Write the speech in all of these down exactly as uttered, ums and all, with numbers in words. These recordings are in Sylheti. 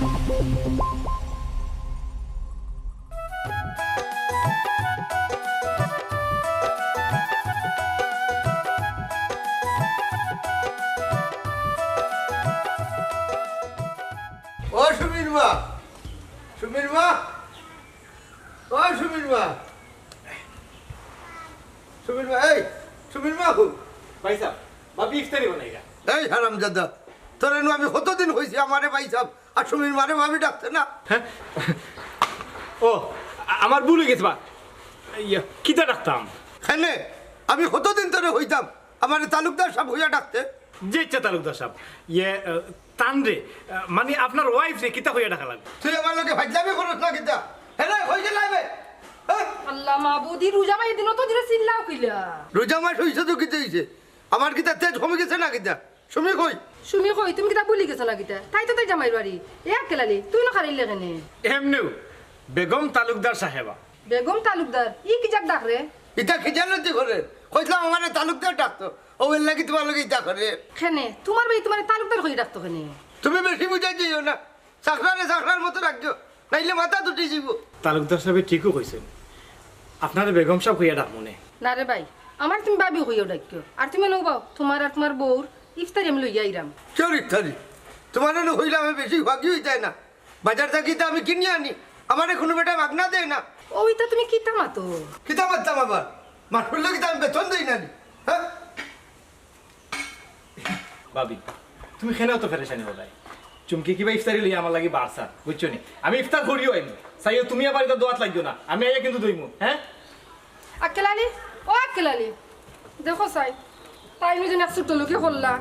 ও সুমির মা, সুমির মা, ও সুমির মা, সুমির মা, এই সুমির মা, কই? ভাইসাব, ভাবি ইফতারি বানাইরা। এই হারামজাদা, তোরে নু আমি কতদিন কইছি আমারে ভাইসাব আর সুমির মারে ভাবি ডাকতে না? হ্যাঁ? ও, আ-, আমার ভুল অইগেছে বা। ইয়া, কিতা ডাকতাম? কেনে? আমি কতদিন তোরে কইতাম আমারে তালুকদার সাব কইয়া ডাকতে? জি আচ্ছা তালুকদার সাব। ইয়ে, আহ, তানরে, আহ, মানে আপনার ওয়াইফরে কিতা কইয়া ডাকা লাগবো? তুই আমার লগে ফাইজলামি করস না কিতা? হেরে, কই গেলায় বে? হ্যাঁ? আল্লাহ মাবুদ, ই রোজা মাসর দিনো তো দিলে চিল্লাও কিলা? রোজা মাস অইছে তো কিতা অইছে? আমার কিতা তেজ কমি গেছে না কিতা? সুমি কই? সুমি কই? তুমি কিতা ভুলি গেছো না কিতা? তাই তো তাই জামাইর বাড়ি। এ আক্কেল আলী, তুই না খারাইলে কেনে? এমনেউ, বেগম তালুকদার সাহেবা। বেগম তালুকদার? ই কি জাত ডাক রে? ইতা কি জানো তুই করে? কইছিলাম আমারে তালুকদার ডাকতো। ও এর লাগি তোমার লগে ইতা করে। কেনে? তোমার ভাই তোমারে তালুকদার কই ডাকতো কেনে? তুমি বেশি বুঝাই দিও না। চাকরারে চাকরার মতো রাখিও, নাইলে মাথা উঠি যাইবো। তালুকদার সাহেবে ঠিকউ কইছইন, আপনারে বেগম সাব কইয়া ডাকমু নে। না রে ভাই, আমারে তুমি ভাবি কইয়াউ ডাকিও। আর তুমি নু বাও, তোমার আর তোমার বউর ইফতারি আমি লইয়া আইরাম। কিওর ইফতারি? তোমারে নু কইলাম আমি বেশি ভাগি অই যায় না। বাজার থাকি তো আমি কিনি আনি, আমারে কুনু বেটায় মাগনা দেয় না। ও ইতা তুমি কিতা মাতো? কিতা মাততাম আবার? মাস পড়লে কিতা আমি বেতন দেই না নি? হ্যাঁ? ভাবি, তুমি কেনে অত পেরেশানি অইলায়? চুমকি কিবা ইফতারি লইয়া আমার লাগি বারছার, বুঝছো নি? আমি ইফতার করিও আইমু। চাইও তুমি আবার ইতা দোয়াত লাগিও না। আমি আইয়া কিন্তু ধইমু, হ্যাঁ? আক্কেল আলী, ও আক্কেল আলী, দেখো চাই, তাই নু যেন এক ছোট লোকে করলা।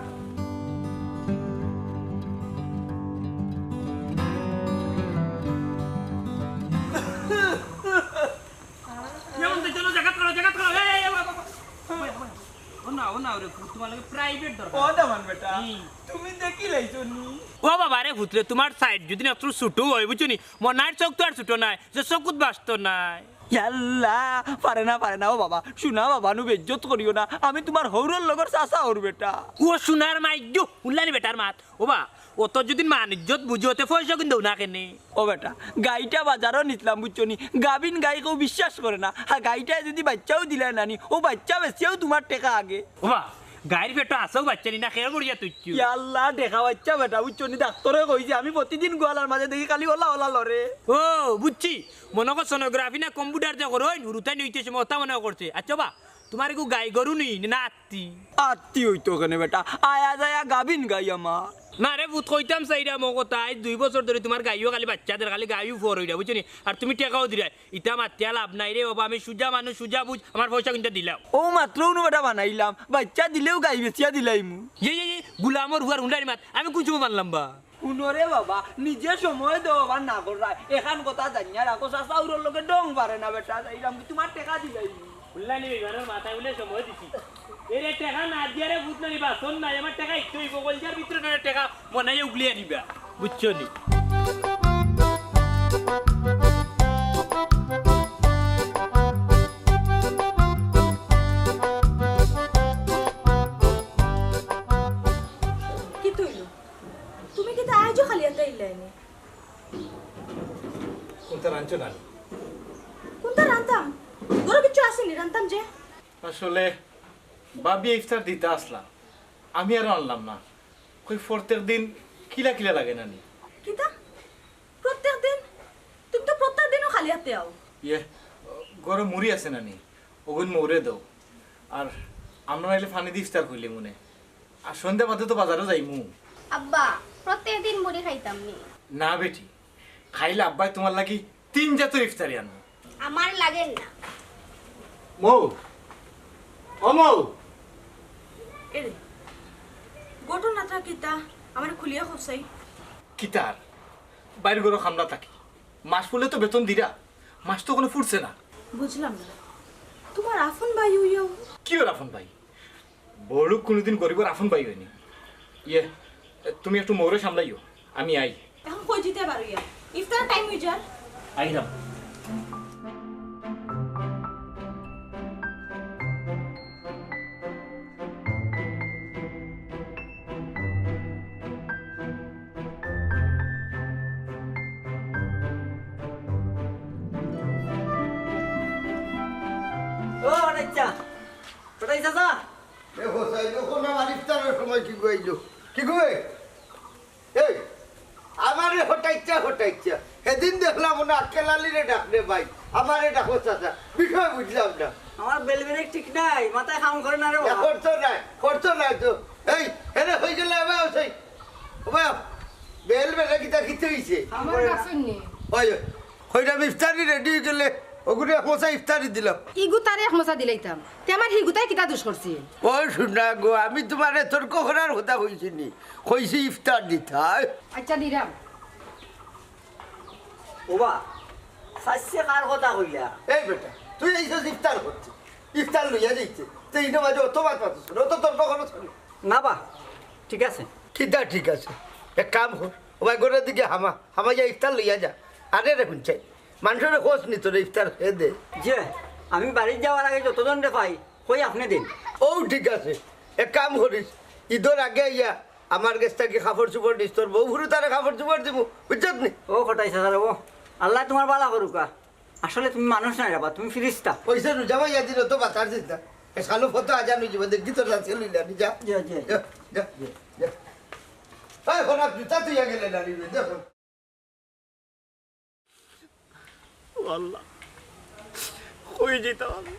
যেমন তো চলো, জাগাত করো, জাগাত করো, এই, এই, এই, বাবা, বাবা। ও না, ও না, ওরে, তোমার লগে প্রাইভেট দরকার। ও দামান বেটা, হুম। তুমি দেখিলাইছো নি? ও বাবা রে পুতরে, তোমার সাইজ যদি না একটু ছোট হয়, বুঝছো নি? মনার চোখ তো আর ছোট নাই, যে চকুত বাসতো নাই। ইয়াল্লা, পারে না, পারে না, ও বাবা, সোনা বাবা নু বেইজ্জত করিও না, আমি তোমার হউরর লগর চাচা অউর বেটা। ও সোনার মাইক গো, উল্লানি বেটার মাত। ও বা, অত যদি মান ইজ্জত বুঝো, তে পয়সা কিন্তু না কেনে? ও বেটা, গাইটা বাজারো নিছলাম, বুঝছো নি? গাভিন গাই কেউ বিশ্বাস করে না। আর গাইটায় যদি বাইচ্চাও দিলায় নানি, ও বাইচ্চা বেচিয়াও তোমার টেকা আগে। ও বা, গাইর পেটো আছেও বাইচ্চা নি না, খেয়ে করিয়া তুইচ্ছু। ইয়াল্লা, দেখা বাইচ্চা বেটা, বুঝছো নি? ডাক্তরে কইছে, আমি প্রতিদিন গোয়ালার মাঝে দেখি খালি ওলা ওলা লড়ে। ও, বুঝছি। মনে কর সোনোগ্রাফি না কম্পিউটার যে করইন, হুরুতাই নিতে সময় ওটা মনে করছে। আচ্ছা বা, তোমার এগু গাই গরু নি না আত্তি? আত্তি অইতো কেনে বেটা, আয়া যায়া গাভিন গাই আমার। না রে পুত, কইতাম চাইরাম ও কথা, আইজ দুই বছর ধরি তোমার গাইও খালি বাইচ্চা দের, খালি গাইও ফর অইরা, বুঝছো নি? আর তুমি টেকাও দিরায়, ইতা মাতিয়া লাভ নাই রে বাবা, আমি সুজা মানুষ, সুজা বুঝ, আমার পয়সা কিন্তু দিলাও। ও মাত্র উনু বেটা বানাইলাম, বাইচ্চা দিলেও গাই বেচিয়া দিলাইমু। ইয়ে, ইয়ে, ইয়ে, গুলামর হুয়ার হুন্ডারি মাত, আমি কোন সময় মানলাম বা? হুনো রে বাবা, নিজে সময় দেও আবার না কররায়। এখান কথা জানিয়া রাখো, চাচা উরর লগে ডং পারে না বেটা। যাইরাম কি তোমার টেকা দিলাইনি? হুনলানি বেইমানর মাথায় বুলে সময় দিছি। এরে টেকা না দিয়া রে ভূত নানি বাসন নাই, আমার টেকা ইচ্ছে অইবো, কলজার ভিতরে নয় টেকা মনাইয়া উগলিয়া নিবা। বুঝছো নি? কি তুইলো? তুমি কিতা আইজও খালি আতে আইলায়নি? কুনতা রানছো না? কুনতা রানতাম? ঘরো কিচ্ছু আছেনি, রানতাম যে। আসলে ভাবিয়ে ইফতার দিতা আসলা, আমি আর আনলাম না। কই প্রত্যেক দিন কিলা কিলা লাগে নানি? কিতা? প্রত্যেক দিন? তুমি তো প্রত্যেক দিনও খালি আতে আও। ইয়ে, ঘরো মুড়ি আছে নানি, অগুন মৌরে দেও। আর আমরা নাইলে পানি দি ইফতার করিলিমু নে। আর সন্ধ্যা বাদে তো বাজারো যাইমু। আব্বা, প্রত্যেক দিন মুড়ি খাইতাম নি। না বেটি, খাইলে আব্বায় তোমার লাগি তিন জাতর ইফতারি আনমু। আমার লাগের না। মৌ, ও মৌ। এরে, ঘটনাটা কিতা? আমারে খুলিয়া কও চাই। কিতার? বাইর ঘরো কামলা থাকি। মাস পড়লে তো বেতন দিরা, মাস তো অখনো ফুরছে না। বুঝলাম না, তোমার আপন ভাই অইয়াও? কিওর আপন ভাই? বড়লোক কুনুদিন গরিবর আপন ভাই অয়নি। ইয়ে, তুমি একটু মৌরে সামলাইও, আমি আই। এখন কই যিতে পারো ইয়া? ইফতার টাইম অই যার। আইরাম। এই চাচা। এ হোসাইন, অখন আমার ইফতারর সময় কিগু আইলো? কিগু? এই, আমারে হটাইচ্ছা, হটাইচ্ছা। হেদিন দেখলাম অনো আক্কেল আলীরে ডাকরে ভাই, আমারে ডাকো চাচা, বিষয় বুঝলাম না। আমার বেল ব্রেক ঠিক নাই, মাথায় কাম করে না রে বাবা। করতো নাই, করতো নাই তো। এই, এরে হই গেলে এবার সেই, ও ভাই, বেল ব্রেক কিতা কিতা হইছে? আমার কাছে নেই। ওই, ওই, কইরাম ইফতারি রেডি হই গেলে, ওগুরে এক মশা ইফতারি দিলাম। ইগু তারে এক মশা দিলাইতাম। তে আমার হিগুতায় কিতা দুষ করছে? ও শুনা গো, আমি তুমারে তর্ক করার কথা কইছি নি, কইছি ইফতার দিতায়। আচ্ছা, দিরাম। ওবা, সাইসে কার কথা কইলা? এই বেটা, তুই এইছস ইফতার করতে, ইফতার লইয়া যাইতে, তুই ইনো মাঝে অত মাত মাতস না, অত তর্ক করস না। না বা, ঠিক আছে। কিতা ঠিক আছে? এক কাম কর, ও ভাই, ঘরর দিকে হামা, হামাইয়া ইফতার লইয়া যা। আরে রে হুনছাই, মানষরে কস নি তোরে ইফতার খেয়ে দে। যে, আমি বাড়িত যাওয়ার আগে যতজনরে পাই, কই আপনে দিন। ও ঠিক আছে, এক কাম করিস, ইদর আগে আইয়া আমার গেছ থাকি কাপড়-চুপড় নিস, তোর বউ ফুরুতারে কাপড়-চুপড় দিমু, বুঝছত নি? ও কটাই চাচা রে, ও আল্লায় তুমার বালা করুকা। আসলে তুমি মানুষ নায় রে বা, তুমি ফিরিস্তা। অইছে রোজা মাইয়া দিন অত বাতার দিস না। এ শালো ফটো আজান হই যাবে, দেখি তোর রাতে লইলে আমি যা। যা, যা। যা, যা, যা। এই, ওরা জুতা তুই আগে লে নাড়ি রে, দেখো। ও আল্লাহ, কই যাইতাম আমি?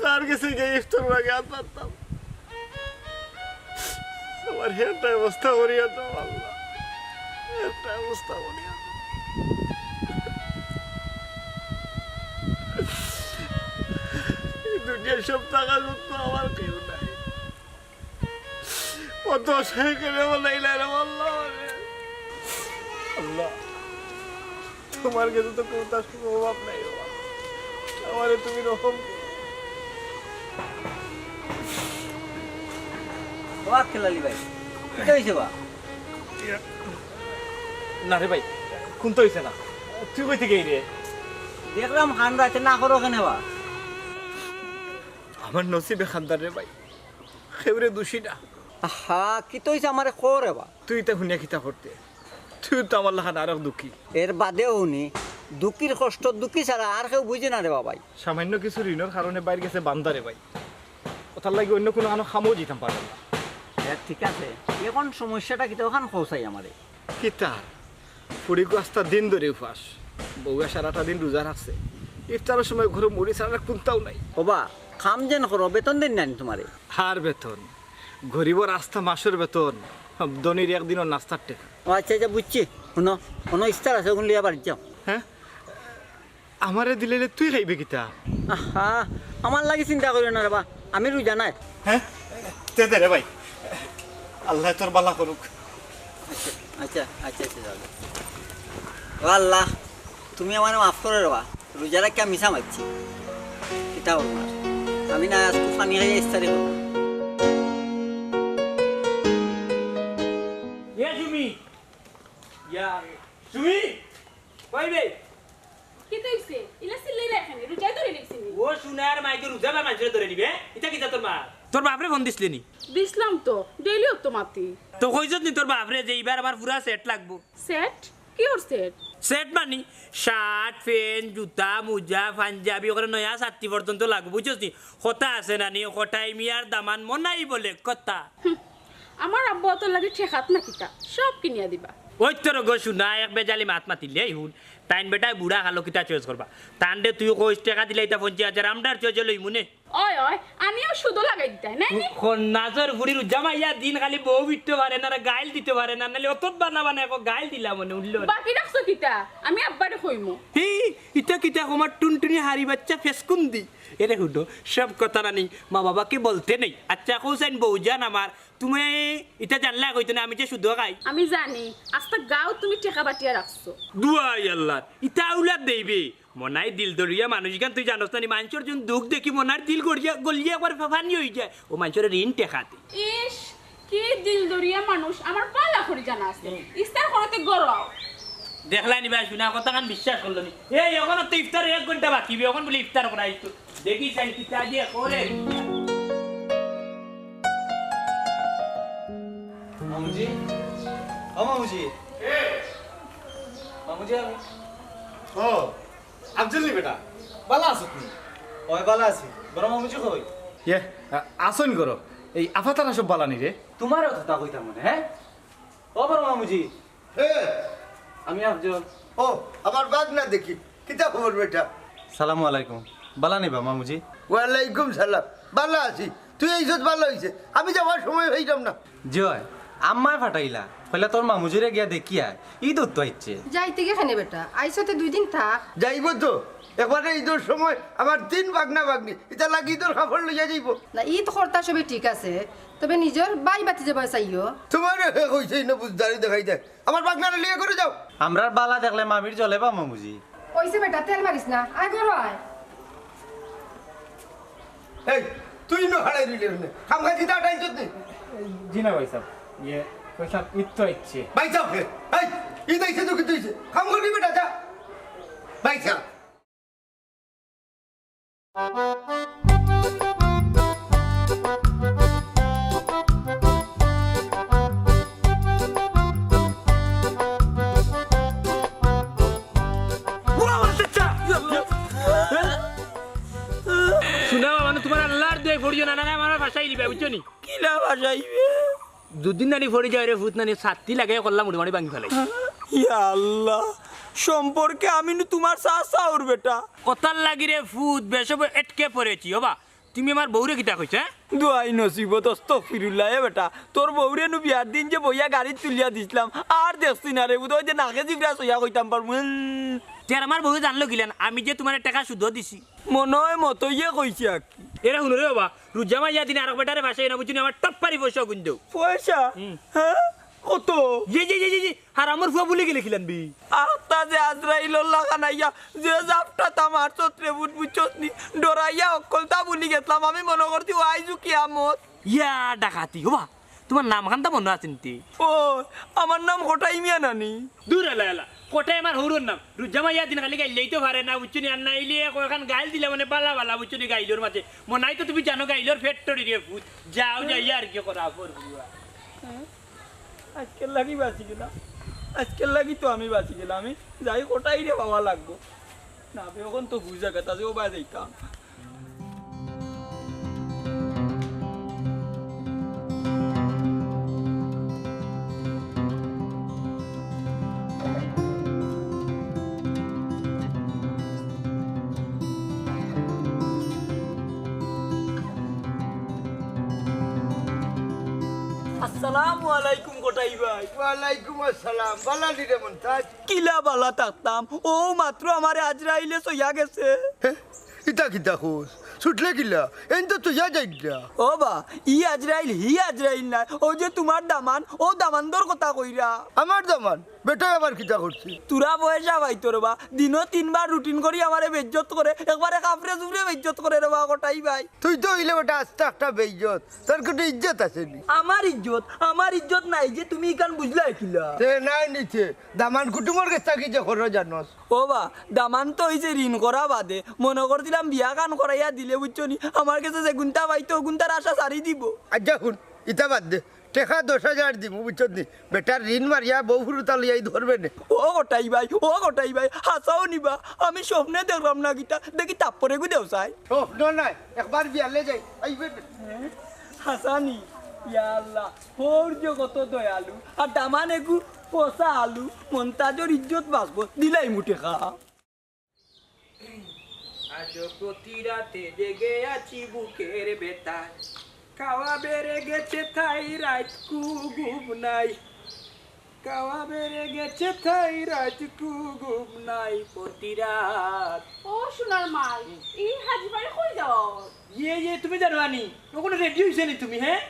কার গেছে গিয়া ইফতারর আগে আত পাততাম? আমার একটা অবস্থা করিয়া দাও আল্লাহ, একটা অবস্থা করিয়া দাও। এই দুনিয়ার সব থাকা সত্ত্বেও আমার কেউ নাই। অত অসহায় কেনে বানাইলা রে আল্লাহ রে। আল্লাহ, তুমার গেছে তো কুনটার অভাব নাই বাবা। আমারে তুমি রহম করো। ও আক্কেল আলী ভাই, কিতা হইছে বা? না রে ভাই, কুন্তা হইছে না। তুই কই থাকি আইরে? দেখলাম কান্দাইতে, না করো কেনে বা? আমার নসিবে কান্দার রে ভাই। কেউরে দুষি না। আহা, কিতা হইছে আমারে ক রে বা। তুই ইতা হুনিয়া কিতা করতে? তুই তো আমার লাখান আরো দুঃখী। এর বাদেও হুনি, দুঃখীর কষ্ট দুঃখী ছাড়া আর কেউ বুঝে না রে বাবাই। সামান্য কিছু ঋণর কারণে বাইর গেছে বান্দা রে ভাই। অতার লাগি অন্য কুনু কানো কামও যাইতাম পারলাম না। এ, ঠিক আছে, অখন সমস্যাটা কিতা অখান কও চাই আমারে। কিতা? ফুড়িগু আস্তা দিন ধরি উপাস, বউয়ে সারাটা দিন রোজা রাখছে। ইফতারর সময় ঘরো মুড়ি ছাড়া কুন্তাও নাই। ওবা, কাম যেন করো, বেতন দেইন না নি তুমারে? আর বেতন? গরিবর আস্তা মাসর বেতন, ধনীর একদিনর নাস্তার টেকা। ও আচ্ছা, আচ্ছা, বুঝছি। হুনো, হুনো, ইফতার আছে, অগুন লইয়া বাড়িত যাও। হ্যাঁ? আমারে দিলে তুই খাইবে কিতা? আহা, আমার লাগি চিন্তা করিও না রে বা, আমি রোজা নাই। হ্যাঁ? তে দে রে ভাই, আল্লায় তোর বালা করুক। আচ্ছা, আচ্ছা, আচ্ছা, আচ্ছা, যাও, যাও। ও আল্লাহ, তুমি আমারে মাফ করো রে বা, রোজা রাখিয়া মিছা মাতছি। কিতা করবো আর? আমি না আজকে পানি খাইয়া ইফতারি করবো। ইয়া সুমি, ইয়া সুমি, কই বে? কিতা অইছে? ইলা চিল্লাইরা কেনে? রোজাই ধরি নিছি নি। ও সোনার মাইকে রোজা বা মানষরে ধরে নিবে? ইতা কিতা তোর মা? তোর বাপরে ফোন দিছলে নি? দিছলাম তো, ডেইলিও তো মাতি। তো কইছত নি তোর বাপরে যে ইবার আমার পুরা সেট লাগবো? সেট? Cure set? সেট মানি শার্ট, প্যান্ট, জুতা, মুজা, পাঞ্জাবি, ওখানে নয়া ছাত্তি পর্যন্ত লাগবো, বুঝছস নি? কথা আছে না নি? কটাই মিয়ার দামান মনাই বলে কথা। হুম, আমার আব্বা অতর লাগি ঠেকাত না কিতা, সব কিনিয়া দিবা। ওই তোর গো শুনা, এক বেজালি মাত মাতিলে, এই হুন, তাইন বেটায় বুড়া কালো কিতা চয়েস করবা? তানরে তুই কইস টেকা দিলে ইতা পঞ্চাশ হাজার, আমরার চয়েসে লইমু নে। ওই, ওই, আনিও সুদো লাগাই দিতায়, নায় নি? খ-, নাজর ফুড়ির জামাইয়া দিন খালি বউ বিটতে পারে না, গাইল দিতে পারে না, নাইলে অতত বানা বানা এক গাইল দিলা মনে উঠলো। বাকি রাখছো কিতা? আমি আব্বারে কইমু। হি, ইতা কিতা কমার টুনটুনি হাড়ি বাচ্চা ফেসকুন দি। এরে হুনো, সব কথা নানি মা বাবাকে বলতে নেই। আচ্ছা, হোসেন বউজান আমার, তুমি ইতা জানলা কইতো না আমি যে সুদো খাই? আমি জানি, আস্তা গাঁও তুমি টেকা বাটিয়া রাখছো। দুয়াই আল্লাহ, ইতা আউলাদ দেইবে। মনাই দিল দরিয়া মানুষ ইখান তুই জানোস না নি, মানষর জন দুঃখ দেখি মনার দিল গড়িয়া, গলিয়া একবার ফা-, ফানি হই যায়। ও মানষর ঋণ টেকাতে। ইস, কি দিল দরিয়া মানুষ, আমার পালা করি জানা আছে। হুম। ইস্তার করতে গড়াও। দেখলাই নি ভাই, শুনা কথা কান বিশ্বাস করলো নি। এই, এখন তো ইফতারের এক ঘন্টা বাকি, এখন বলে ইফতার করাই তো। দেখি চাই কিতা দিয়া করে। মামুজি, ও মামুজি। মামুজি, আমি ও, আফজল নি বেটা, বালা আছো তুমি? ওই বালা আছি। বড় মামুজি কই? ইয়ে, আ-, আসইন করো। এই আফা তারা সব বালা নি রে? তুমারে অততা কইতাম মানে, হে? ও বড় মামুজি। হে। আমি আফজল। ও, আমার ভাগনা দেখি। কিতা খবর বেটা? সালামু আলাইকুম। বালা নি বা মামুজি? ওয়ালাইকুম সালাম। বালা আছি। তুই আইছস বালা অইছে। আমি যাওয়ার সময় পাইলাম না। জি অয়, আম্মায় পাঠাইলা। কইলা তোর মামুজিরে গিয়া দেখি আয়। ইদর তো আইছে। যাইতে গি কেনে বেটা? আইছস তে দুই দিন থাক। যাইবো তো। একবারে ইদর সময় আমার তিন ভাগনা ভাগনি। ইতার লাগি ইদর কাপড় লইয়া যাইবো। না, ইদ করতা সবে ঠিক আছে। তবে নিজর ভাই ভাতিজা বায় চাইও। তুমারে হে কইছে ইনো বুঝদারি দেখাই দেয়। আমার ভাগনারে লইয়া ঘরো যাও। আমরার বালা দেখলে মামির জ্বলে বা মামুজি। অইছে বেটা, তেল মারিস না। আয় ঘরো আয়। এই, তুই ইনো হারাই দিলে রে। খামখা চিন্তা টাইম চোদ্দ। জি না ভাইসাব, ইয়ে, ভাইসাব, ইদ তো আইছে। ভাইসাব কে? এই, ইদ আইছে তো কিতা অইছে? কাম করবি বেটা, যা। ভাইসাব। ও আমার চাচা! শুনা বাবা, তুমার আল্লার দোয়াই পড়িও না, না, না, আমারে ফাঁসাই দিবা, বুঝছো নি? কিলা ফাঁসাইবে? দুদিন নানি পড়ি যায় রে ফুত নানি, ছাতি লাগাই করলাম উড়ি মারি ভাঙি ফেলাই। ইয়া আল্লাহ, সম্পর্কে আমি নু তুমার চাচা অউর বেটা। অতার লাগি রে ফুত, বেসব এটকে পড়েছি, ও বা, তুমি আমার বউরে কিতা কইছো, হ্যাঁ? দোয়াই নসিবত, আস্তাগফিরুল্লাহ, এ বেটা, তোর বউরে নু বিয়ার দিন যে বইয়া গাড়িত তুলিয়া দিছলাম, আর দেখছি না রে, বুঝ অউ যে নাকে জিভরা সইয়া কইতাম পারমু, হুম। তে আর আমার বউয়ে জানলো কিলান, আমি যে তুমারে টেকা সুদো দিছি। মনো অয় মতইয়ে কইছে আর কি। এরে হুনো রে বাবা, রুজা মাইয়া দিনে আরক বেটারে ফাঁসাইও না, বুঝছো নি? আমার টপ পারি পয়সা গুন দেও। পয়সা? হুম। হ্যাঁ? কত? ইয়ে, ইয়ে, ইয়ে, ইয়ে, ইয়ে। হারামর ফুয়া ভুলি গেলে কিলান বি? আখতা যে আজরাইলর লাখান আইয়া, যে জাপটা তা মারছত রে বুট বুঝছস নি? ডরাইয়া অক্কলতা ভুলি গেছলাম। আমি মনো করছি অউ আইজু কিয়ামত। ইয়া ডাকাতি, ও বা, তুমার নাম খান্তা মনো আছে নি তে? ও, আমার নাম কটাই মিয়া নানি। দূর এলা এলা, কটাই আমার হউরর নাম। রুজা মাইয়া দিন খালি গাইল্লেই তো পারে না, বুঝছো নি? আর নাইলে কয়খান গাইল দিলা মানে বালা বালা, বুঝছো নি? গাইলর মাঝে। মনাই তো তুমি জানো গাইলর factory রে ফুত। যাও যাইয়া আর কি করা পড়বো। আইজকের লাগি বাঁচি গেলাম, আইজকের লাগি তো আমি বাঁচি গেলাম। আমি যাই কটাইরে পাওয়া লাগবো। না বে, অখন তো বুঝা গেতা যে ও বায় যাইতাম। আসসালামু আলাইকুম কটাই ভাই। ওয়ালাইকুম আসসালাম। বালা নি রে মন্তাজ? কিলা বালা থাকতাম, অউ মাত্র আমারে আজরাইলে সইয়া গেছে। হে? ইতা কিতা কস? ছুটলে কিলা? এইন তো তুইয়া যাইরা। ও বা, ই আজরাইল, হি আজরাইল নায়। অউ যে তুমার দামান, অউ দামান্দর কথা কইরা। আমার দামান? বেটায় আবার কিতা করছে? তুরা পয়সা পাইতো রে বা, দিনো তিনবার routine করি আমারে বেইজ্জত করে, একবারে কাপড়ে চুপড়ে বেইজ্জত করে রে বা, কটাই ভাই। তুই তো অইলে বেটা আস্তা একটা বেইজ্জত, তোর কুনু ইজ্জত আছে নি? আমার ইজ্জত, আমার ইজ্জত নাই যে তুমি ইখান বুঝলায় কিলা? তে নাই নিতে, দামান কুটুমর গেছ থাকি যে করো জানোস। ও বা, দামান তো অইছে ঋণ করা বাদে, মনো করছিলাম বিয়া খান করাইয়া দিলে, বুঝছো নি? আমার গেছে যেগুনতা পাইতো, অগুনতার আশা ছাড়ি দিবো। আচ্ছা হুন, ইতা বাদ দে, টেকা দশ হাজার দিমু, বুঝছো নি? বেটার ঋণ মারিয়া বউ ফুরুতা লইয়া ই ধরবে নে। ও কটাই ভাই, ও কটাই ভাই, হাছাউ নি বা, আমি স্বপ্নে দেখলাম না কিতা, দেখি তারপরে গু দেও চাই। স্বপ্ন নায়, একবার বিয়ালে যাই, আইবে নে। হাছানি, ইয়া আল্লাহ, হউর যে কত দয়ালু, আর দামান এগু পচা আলু, মন্তাজর ইজ্জত বাঁচবো, দিলাইমু টেকা। আজ প্রতি রাতে জেগে আছি বুকের ব্যথায়, খাওয়া বেড়ে গেছে তাই রাইতকু ঘুম নাই, খাওয়া বেড়ে গেছে তাই রাইতকু ঘুম নাই প্রতি রাত। ও সোনার মাই, ই হাজি ভাই কই যাও? ইয়ে, ইয়ে, তুমি জানো আনি? অখনো ready অইছো নি তুমি, হ্যাঁ?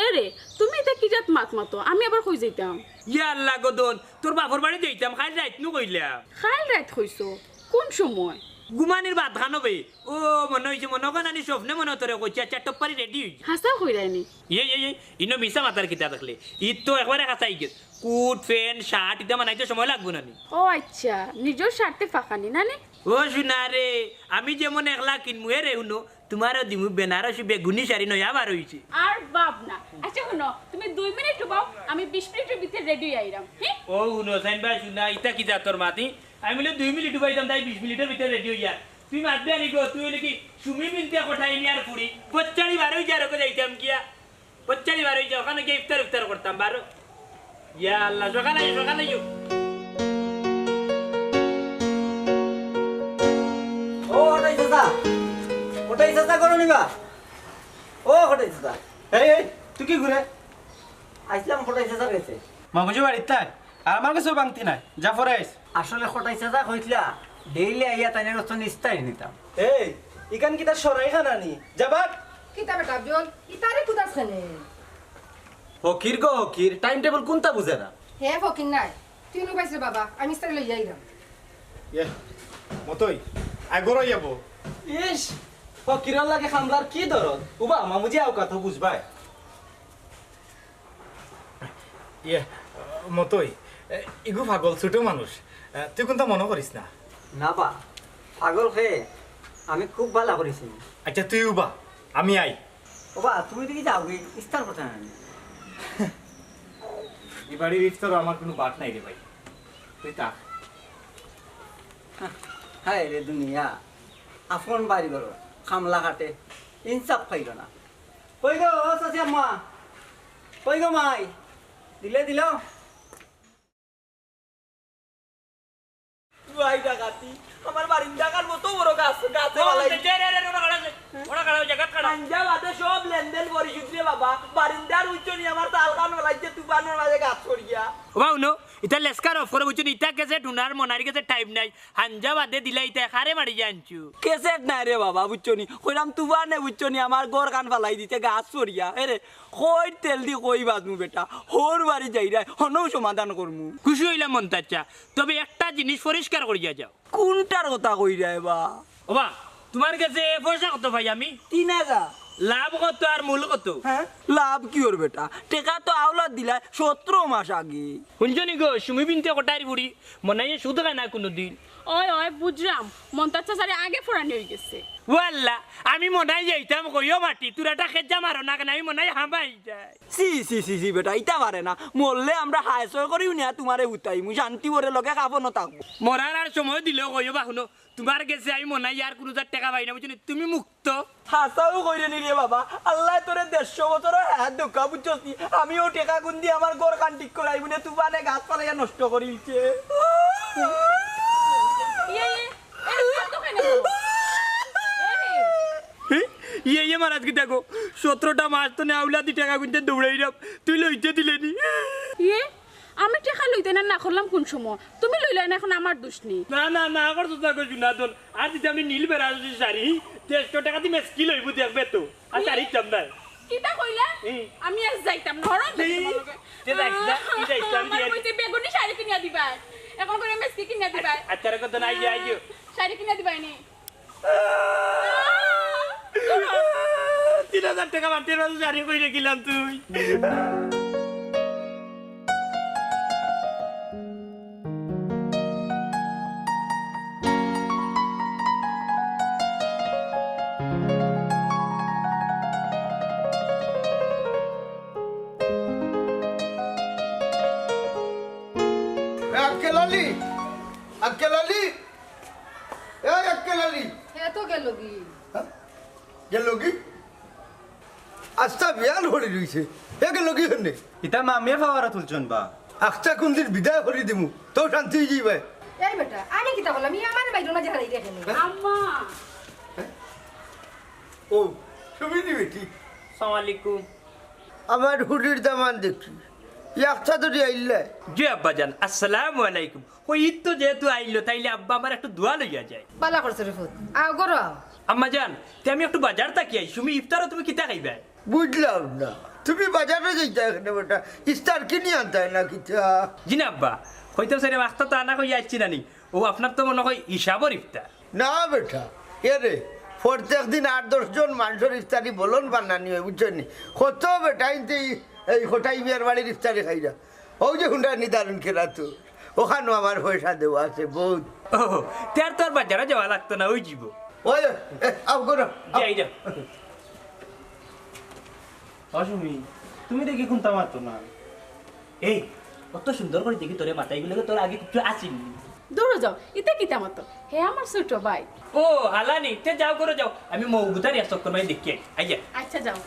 এ রে, তুমি ইতা কি জাত মাত মাতো? আমি আবার কই যাইতাম? ইয়া আল্লাহ গো দন, তোর বাপর বাড়ি যাইতাম, কাইল রাইত নু কইলা। কাইল রাইত কইছো? কুন সময়? ঘুমানির বাদ খানো বে। ও, মনো অইছে, মনো অয় নানি স্বপ্নে মনো অয় তোরে কইছি, আচ্ছা, টপ পারি ready অই যা। হাছা কইরায় নি? ইয়ে, ইয়ে, ইয়ে, ইনো মিছা মাতার কিতা দেখলে? ইদ তো একবারে হাছা ইগেছে। Coat, pant, shirt, ইতা বানাইতে সময় লাগবো না নি? ও আচ্ছা, নিজর স্বার্থে ফাঁকানি না নি? ও সোনা রে, আমি যেমন একলা কিনমু, এ রে হুনো, তুমারও দিমু বেনারসি বেগুনি শাড়ি নয়া বার অইছে। আর বাপ না। আচ্ছা হুনো, তুমি দুই মিনিট উবাও, আমি বিশ মিনিটর ভিতরে ready অই আইরাম। হি? ও হুনো, সাইন ভাই সোনা, ইতা কি জাতর মাতি? আমি বলে দুই মিনিট উবাইতাম, তাই বিশ মিনিটর ভিতরে ready অইয়া। তুই মাতবে আনি গো, তুই অইলে কি সুমি বিনতে কটাই নিয়ার ফুড়ি? বচ্চারি বারই যা রকো যাইতাম গিয়া। বচ্চারি বারই যা, অখানো গিয়া ইফতার ইফতার করতাম বারো। ইয়া আল্লাহ, সকাল আইও, সকাল আইও। ও কটাই চাচা, কটাই চাচা করো নিবা? ও কটাই চাচা। এই, এই, তুই কি ঘুরে? আইসলাম কটাই চাচার কাছে। মামুজি বাড়িত নাই? আর আমার কাছেও বাংতি নাই, যা পরে আইস। আসলে কটাই চাচা কইছিলা, ডেইলি আইয়া তাইনের গেছ থনে ইস্তারি নিতাম। এই, ইখান কিতা সরাইখানা নি? যা বাদ। কিতা বেটা আফজল, ইতারে কুদাস কেনে? ফকির গো ফকির, টাইম টেবল কুনতা বুঝে না। হে ফকির নাই, তুই নু পাইছ রে বাবা, আমি ইস্তারি লইয়া আইরাম। ইয়ে, মতই, আয় গরো যাবো। ইস, ফকিরর লাগে খামলার কি দরদ? উবা, মামুজি আও কথা বুঝবায়। ইয়ে, মতই, এ, ইগু পাগল, ছোট মানুষ। এ, তুই কুনতা মনো করিস না। না বা, পাগল কে? আমি খুব ভালা করিছি। আচ্ছা, তুই উবা, আমি আই। ওবা, তুমি দেখি যাও গি, ইফতার করতে না নি? ই বাড়ির ইফতারও আমার কুনু বাট নাই রে ভাই, তুই থাক। হায় রে দুনিয়া, আপন বাড়ি ঘর, খামলা খাটে, ইনসাফ পাইল না। কই গো, ও চাচি আম্মা? কই গো মাই? দিলে দিল? তুই ডাকাতি, আমার বারিন্দাখান মতো বড় গাছ, গাছে ও, ফালাই। দে, দে, দে, দে, ওরা খাড়া আছে, ওরা খাড়া, ওই জায়গাত খাড়া। আঞ্জা বাদে সব লেনদেন পরিশোধ রে বাবা, বারিন্দার উচ্চ নিয়ে আমার তালখান ফালাইছে তুফানর মাঝে গাছ পড়িয়া। ও বা হুনো, ইতা লেসকার অফ করে বুঝছো নি, ইতা গেছে ডুনার মনার গেছে টাইম নাই। হাঞ্জা বাদে দিলা ইতা খারে মারি যে আনছু। ক্যাসেট নাই রে বাবা, বুঝছো নি? কইরাম তুফানে বুঝছো নি, আমার ঘরখান ফালাই দিছে গাছ পড়িয়া। এরে, কই তেল দি কই বাজমু বেটা? হউর বাড়ি যাইরায়, হনউ সমাধান করমু। খুশি অইলাম মন্তাচ্চা, তবে একটা জিনিস পরিষ্কার করিয়া যাও। কুনটার কথা কইরায় বা? ওবা, তুমার গেছে পয়সা কত পাই আমি? তিন হাজার। লাভ কত আর মূল কত? হ্যাঁ? লাভ কিওর বেটা? টেকা তো আওলাত দিলায় সতরো মাস আগে। হুনছো নি গো, সুমি বিনতে কটাইর ফুড়ি, মনাইয়ে সুদ খায় না কুনুদিন। ওই, ওই, বুঝরাম। মন্তাচ্চা চাচারে আগে ফুরানি অইগেছে। ও আল্লাহ, আমি মনাই যাইতাম কইও মাটি, তুরা টা খেজা মারো না কেনে, আমি মনাই হামাই যাই। ছি, ছি, ছি, ছি, বেটা, ইতা পারে না। মরলে আমরা হায় সয় করিউ নিয়া তুমারে হুতাইমু, শান্তি ওরে লগে কাফনো থাকবো। মরার আর সময় দিলেও কইও বা হুনো, তুমার গেছে আমি মনাই আর কুনু জাত টেকা পাই না, বুঝছো নি? তুমি মুক্ত। হাছাউ কইরে নি রে বাবা, আল্লায় তোরে দেড়শো বছরর হায়াত দেউক্কা, বুঝছস নি? আমি অউ টেকা কুন দি আমার ঘরখান ঠিক করাইমু নে, তুফানে গাছ ফালাইয়া নষ্ট করিলছে। ইয়ে, ইয়ে, এ, কান্দো কেনে গো? এ রে। হে? ইয়ে, ইয়ে, মারাজ কিতা গো? সতরোটা মাস তো নে আওলাদি টেকা কুনতে দৌড়াইরাম, তুই লইতে দিলে নি। ইয়ে, আমি টেকা লইতে না, না করলাম কুন সময়? তুমি লইলায় না, এখন আমার দুষ নি। না, না, না, আমার তো তাকে জুনাদন। আর যদি আমি নীল বেড়া যদি শাড়ি, দেড়শো টেকা দি মেসকি লইবো দেখবে তো। আর শাড়ি চাম না। কিতা কইলা? হুম। আমি আর যাইতাম না, হরণ হুম। লাগি তোমার লগে। তে যাইস না, তুই যাইস না, আমি আমার দিয়ে কইছে বেগুনি শাড়ি কিনিয়া দিবায়। এখন করে মেসকি কিনিয়া দিবায়। আচ্ছা, রেখো তো না, আইও, আইও। শাড়ি কিনিয়া দিবায় নি? তিন হাজার টেকা মাটির মাঝে জারি কইরে গেলাম তুই। এ, আক্কেল আলী, আক্কেল আলী, এই আক্কেল আলী। হে তো গেল কি? হ্যাঁ? গেল কি? আস্তা বিয়ান হরি রইছে। হে গেল কি হনে? ইতা মামিয়ে পাওয়ারা তুলছন বা? আখতা কুনদিন বিদায় করি দিমু, তো শান্তি অই যাইবায়। এই বেটা, আমি কিতা করলাম? ই আমার বাইরে না যে হারাই দেখে নি। আম্মা। ও, সুমিনি বেটি। আসসালামু আলাইকুম। আমার হুরির দামান দেখি। ই আখতা ধরি আইল্লায়। জি আব্বাজান, আসসালামু আলাইকুম। কই, ইদ তো যেহেতু আইলো, তাইলে আব্বা আমার একটু দোয়া লইয়া যায়। বালা করছো রে ফুত। আও, গরো আও। আম্মাজান, তে আমি একটু বাজার থাকি আই, সুমি ইফতারো তুমি কিতা খাইবায়? বুঝলাম না, তুমি বাজারো যাইতায় কেনে বেটা? ইফতার কিনি আনতায় না কিতা? জি না আব্বা, কইতাম চাইরাম আখতা তো আনা কইয়া আইছি না নি, ও আপনার তো মনো কয় হিসাবর ইফতার। না বেটা, এরে, প্রত্যেক দিন আট দশ জন মানষর ইফতারি বলন বানানি অয়, বুঝছো নি? কত বেটা ইনতে এই, এই কটাই মিয়ার বাড়ির ইফতারি খাইরা। অউ যে হুন্ডা নিদারুন খেলা তো, অখানো আমার পয়সা দেওয়া আছে বউত। ও, তে আর তোর বাজারো যাওয়া লাগতো না, অই যিবো। ওই, এ, আও গরো, আও। যাই, যাই। ও সুমি, তুমি দেখি কুনতা মাতো না। এই, অত সুন্দর করি দেখি তোরে মাতাইগুলো তোর আগে কিচ্ছু আসেনি। দূরো যাও, ইতা কিতা মাতো? হে আমার ছোট ভাই। ও, হালানি, তে যাও, ঘরো যাও। আমি মৌগুতার এক চক্কর মারি দেখি আই। আইয়া। আচ্ছা, যাও।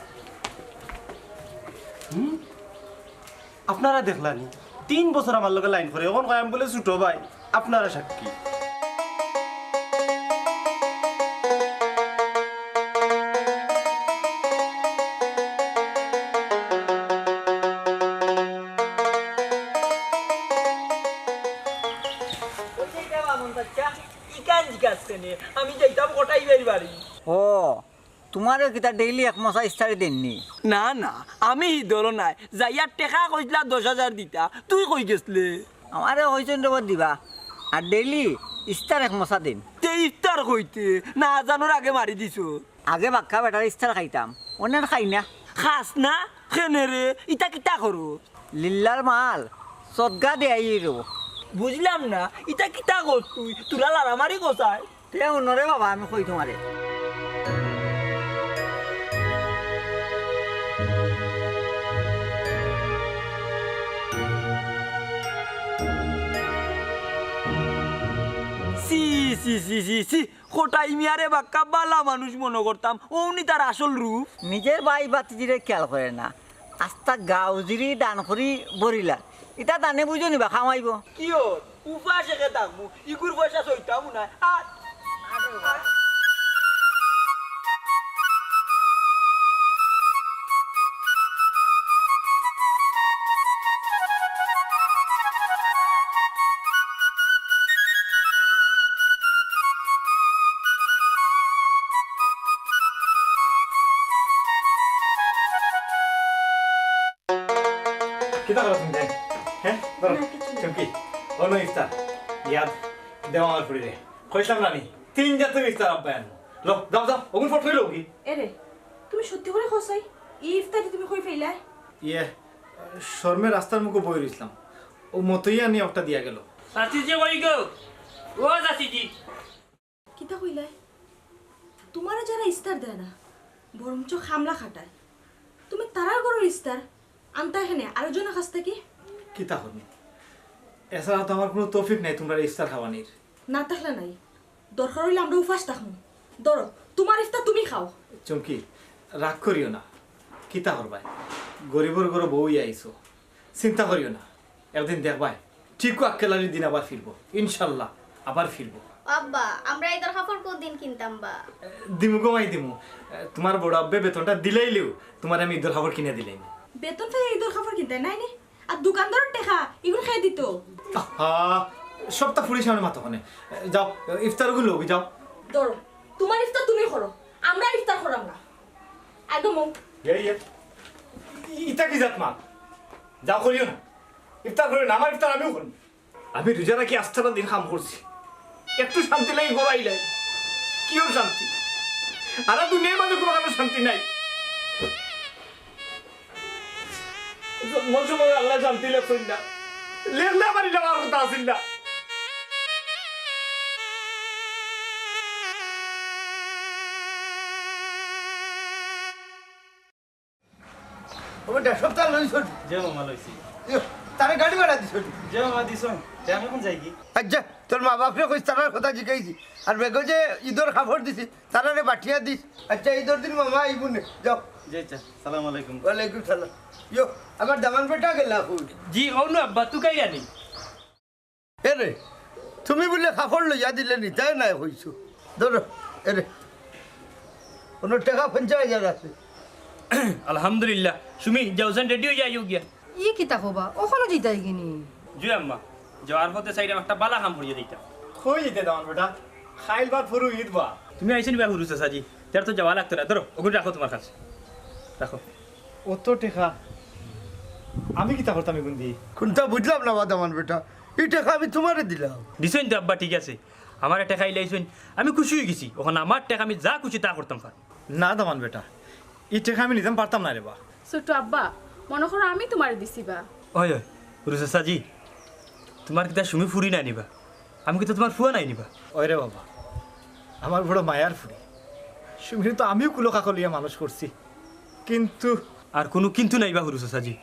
হুম? আপনারা দেখলানি, তিন বছর আমার লগে লাইন করে, অখন কয় আমি বুলে ছোট ভাই। আপনারা সাক্ষী। ইখান জিকাস কেনে? আমি যাইতাম কটাই ভাইর বাড়ি। ও, তুমারে কিতা ডেইলি এক মশা ইস্তারি দেইন নি? না, না, আমি হি দলো নাই। যাইয়া টেকা কইছলা দশ হাজার দিতা, তুই কই গেছলে? আমারে কইছইন রে বা দিবা, আর ডেইলি ইস্তার এক মশা দেইন। তে ইফতার কইতে না জানোর আগে মারি দিছো। আগে বাক্কা বেটার ইস্তার খাইতাম, অনে আর খাই না। খাস না? কেনে রে? ইতা কিতা করো? লিল্লার মাল, সদগা দেয়াই রো। বুঝলাম না, ইতা কিতা করস তুই? তুরা লারামারি কসাই? তে হুনো রে বাবা, আমি কই তুমারে। ছি, ছি, ছি, ছি, ছি। কটাই মিয়ারে বাক্কা বালা মানুষ মনো করতাম, অউ নি তার আসল রূপ। নিজের ভাই ভাতিজিরে খেয়াল করে না, আস্তা গাঁও জিরি দান করি বরিলা, ইতা দানে বুঝো নিবা খামাইবো। কিওর? উপাসে কে থাকমু, ইগুর পয়সা সইতামু না। আর কিতা করো তুমি? হ্যাঁ? ধরো। না, কিছু না। চুমকি, অনো ইফতার। ইয়াদ দেও আমার ফুড়িরে। কইছলাম না নি? তিন জাতর ইফতার আব্বায় আনবো। লো, যাও, যাও। অগুন ফট করি লও কি? এরে, তুমি সত্যি করি কও চাই? ই ইফতারি তুমি কই পাইলায়? ইয়ে, শরমে রাস্তার মুখো বই রইছলাম। অউ মতইয়ে আনি একটা দিয়া গেল। চাচিজি কই গো? ও চাচিজি। কিতা কইলায়? তুমারে যারা ইস্তার দেয় না, বরঞ্চ খামলা খাটায়। তুমি তারার ঘরর ইস্তার আনতায় কেনে আরো জনর কাছ থাকি? কিতা করমু? এছাড়া তো আমার কুনু তৌফিক নাই তুমরারে ইস্তার খাওয়ানির। না থাকলে নাই, দরকার অইলে আমরা উপাস থাকমু। ধরো, তুমার ইফতার তুমি খাও। চুমকি, রাগ করিও না। কিতা করবায়? গরিবর ঘরো বউ অইয়া আইছো। চিন্তা করিও না। একদিন দেখবায়, ঠিক আক্কেল আলীর দিন আবার ফিরবো। ইনশাল্লাহ, আবার ফিরবো। আব্বা, আমরা ইদর কাপড় কুদিন কিনতাম বা? দিমু গো মাই, দিমু। তুমার বড় আব্বে বেতনটা দিলাইলেউ তুমারে আমি ইদর কাপড় কিনা দিলাইমু। বেতন পাইয়া ইদর কাপড় কিনতায় নায় নি? আর দোকানদারর টেকা, ইগুন কে দিতো? আহা, সবতা ফুড়ির সামনে মাতো কেনে। যাও, ইফতার অগুন লও, যাও। ধরো, তুমার ইফতার তুমি করো, আমরা ইফতার কররাম না। আগে মুখ। ইয়ে, ইয়ে। ইতা কি জাত মাত? যাও, করিও না। ইফতার করিও না, আমার ইফতার আমিউ করমু। আমি রোজা রাখি আস্তারা দিন কাম করছি, একটু শান্তি লাগি ঘরো আইলাই। কিওর শান্তি? আর দুনিয়ার মাঝে কুনু কারো শান্তি নাই। জন্মর সময় আল্লায় শান্তি লেখছইন না, লেখলে আমার ইটা অওয়ার কথা আছিল না। ও বেটা, সবতা লইছস নি? জি মামা, লইছি। ইয়ো, তারে গাড়ি ভাড়া দিছস নি? জি মামা, দিছইন। তে আমি অখন যাইগি? আচ্ছা, তোর মা বাপরে কইস, তারার কথা জিকাইছি। আর ব্যাগো যে ইদর কাপড় দিছি, তারারে বাটিয়া দিস। আচ্ছা, ইদর দিন মামা আইবো নে। যাও। জি আচ্ছা, সালাম আলাইকুম। ওয়ালাইকুম সালাম। ইয়ো, আমার দামান বেটা গেলা কই? জি, অনো আব্বা, তুকাইরা নি। এরে, তুমি বুলে কাপড় লইয়া দিলে নিতায় নায় কইছো। ধরো, এরে। অনো টেকা পঞ্চাশ হাজার আছে। আলহামদুলিল্লাহ। সুমি, যাও যেন রেডি অইয়া আইও গিয়া। ই কিতা কও বা? অখনো যাইতায় গি নি? জি আম্মা, যাওয়ার পথে চাইরাম একটা বালা কাম করিয়া যাইতাম। কই যাইতায় দামান বেটা? কাইল বাদ পরু ইদ বা। তুমি আইছো নি বা হুরু চাচাজি? তার তো যাওয়া লাগতো না। ধরো, অগুন রাখো তুমার কাছে। রাখো। অত টেকা আমি কিতা করতাম ইগুন দি? কুনতা বুঝলাম না বা দামান বেটা, ই টেকা আমি তুমারে দিলাম। দিছইন তো আব্বা, ঠিক আছে, আমারে টেকা ইলাইছইন, আমি খুশি অইগেছি। অখন আমার টেকা আমি যা খুশি তা করতাম পারমু। না দামান বেটা, ই টেকা আমি নিতাম পারতাম নায় রে বা। ছোট আব্বা, মনো করো আমি তুমারে দিছি বা। ওই, ওই, হুরু চাচাজি, তুমার কিতা সুমি ফুড়ি নায় নি বা? আমি কিতা তুমার ফুয়া নায় নি বা? ওই রে বাবা, আমার বড় মায়ার ফুড়ি। সুমিরে তো আমিউ কুলো কাকো লইয়া মানুষ করছি, কিন্তু আর কুনু কিন্তু নাই বা হুরু চাচাজি।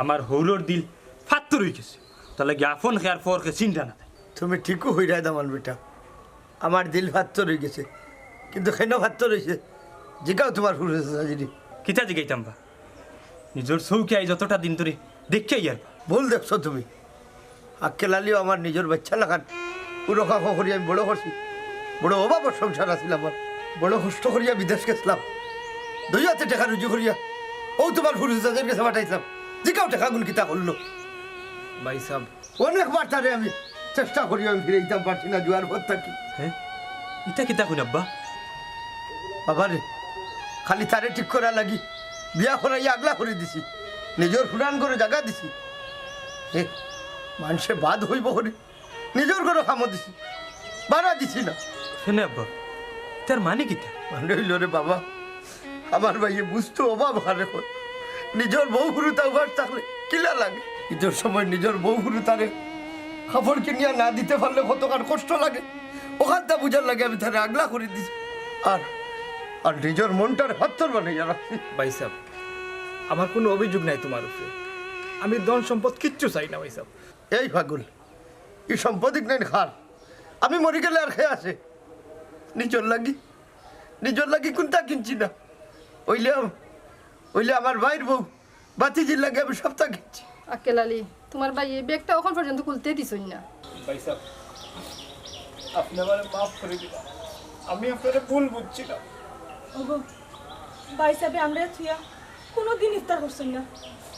আমার হউরর দিল ফাত্তর অইগেছে। তার লাগি আপন কে আর পর কে চিন্তা না। তুমি ঠিকউ কইরায় দামান বেটা, আমার দিল ফাত্তর অইগেছে। কিন্তু কেনে ফাত্তর অইছে, জিগাও তুমার ফুরুষ চাচাজিরে। কিতা জিগাইতাম বা? নিজর চউখে আইজ অতটা দিন ধরি দেখিয়া ইয়ার বা। ভুল দেখছো তুমি। আক্কেল আলীও আমার নিজর বাইচ্চা লাখান, উরো খাখো করি আমি বড় করছি। বড় অভাবর সংসার আছিল আমার। বড় কষ্ট করিয়া বিদেশ গেছলাম, দুই আতে টেকা রুজি করিয়া অউ তুমার ফুরুষ চাচাজির গেছে পাঠাইছলাম। জিগাও টেকাগুন কিতা করলো। ভাইসাব, অনেকবার তারে আমি চেষ্টা করিও, আমি ফিরাইতাম পারছি না জুয়ার পথ থাকি। হে? ইতা কিতা কইন আব্বা? বাবারে, খালি তারে ঠিক করার লাগি বিয়া করাইয়া আগলা করি দিছি, নিজর পুরান ঘরো জাগা দিছি। হে, মানষে বাদ কইবো করি, নিজর ঘরো কামো দিছি, ভাড়া দিছি না। কেনে আব্বা, ইতার মানে কিতা? মানে অইলো রে বাবা, আমার ভাইয়ে বুঝতো অভাব কারে কয়। নিজর বউ হুরুতা উপাস থাকলে কিলা লাগে। ইদর সময় নিজর বউ হুরুতারে কাপড় কিনিয়া না দিতে পারলে কতখান কষ্ট লাগে, অখানতা বুঝার লাগি আমি তারে আগলা করি দিছি। আর, আর নিজর মনটারে ফাত্তর বানাইয়া রাখছি। ভাইসাব, আমার কুনু অভিযোগ নাই তুমার উপরে। আমি ধন সম্পদ কিচ্ছু চাই না ভাইসাব। এই পাগল, ই সম্পদ ইখান কার? আমি মরি গেলে আর কে আছে? নিজর লাগি, নিজর লাগি কুনতা কিনছি না। অইলে, অইলে আমার ভাইর বউ, ভাতিজির লাগি আমি সবতা কিনছি। আক্কেল আলী, তুমার ভাইয়ে ব্যাগটা অখন পর্যন্ত খুলতে দিছইন না। ভাইসাব, আপনে আমারে মাফ করি দিবা, আমি আপনারে ভুল বুঝছিলাম। ওগো, ভাইসাবে আমরারে থুইয়া কুনুদিন ইফতার করছইন না,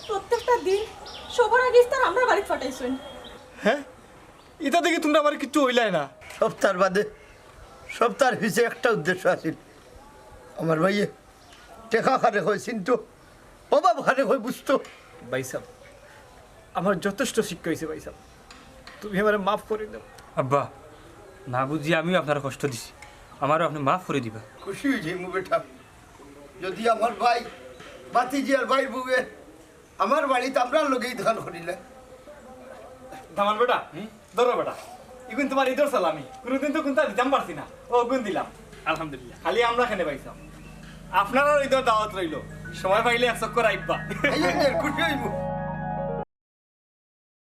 প্রত্যেকটা দিন সবার আগে ইফতার আমরার বাড়িত পাঠাইছইন। হে, ইতা দেখি তুমরা আমারে কিচ্ছু কইলায় না। সবতার বাদে, সবতার পিছে একটা উদ্দেশ্য আছিল। আমার ভাইয়ে টেকা কারে কয় চিনতো, অভাব কারে কয় বুঝতো। ভাইসাব, আমার যথেষ্ট শিক্ষা অইছে ভাইসাব, তুমি আমারে মাফ করি দেও। আব্বা, না বুঝিয়া আমিও আপনারে কষ্ট দিছি, আমারেও আপনে মাফ করি দিবা। খুশি অইযাইমু বেটা, যুদি আমার ভাই, ভাতিজি আর ভাইর বউয়ে আমার বাড়িত আমরার লগে ইদখান করিলে। দামান বেটা, ধরো বেটা, ইগুন তুমার ইদর সালামি, কুনুদিন তো কুনতা দিতাম পারছি না, অগুন দিলাম। আলহামদুলিল্লাহ। খালি আমরা কেনে ভাইসাব, আপনারার ইদর দাওয়াত রইলো, সময় পাইলে এক চক্কর আইবা। আইয়া নে, খুশি অইমু।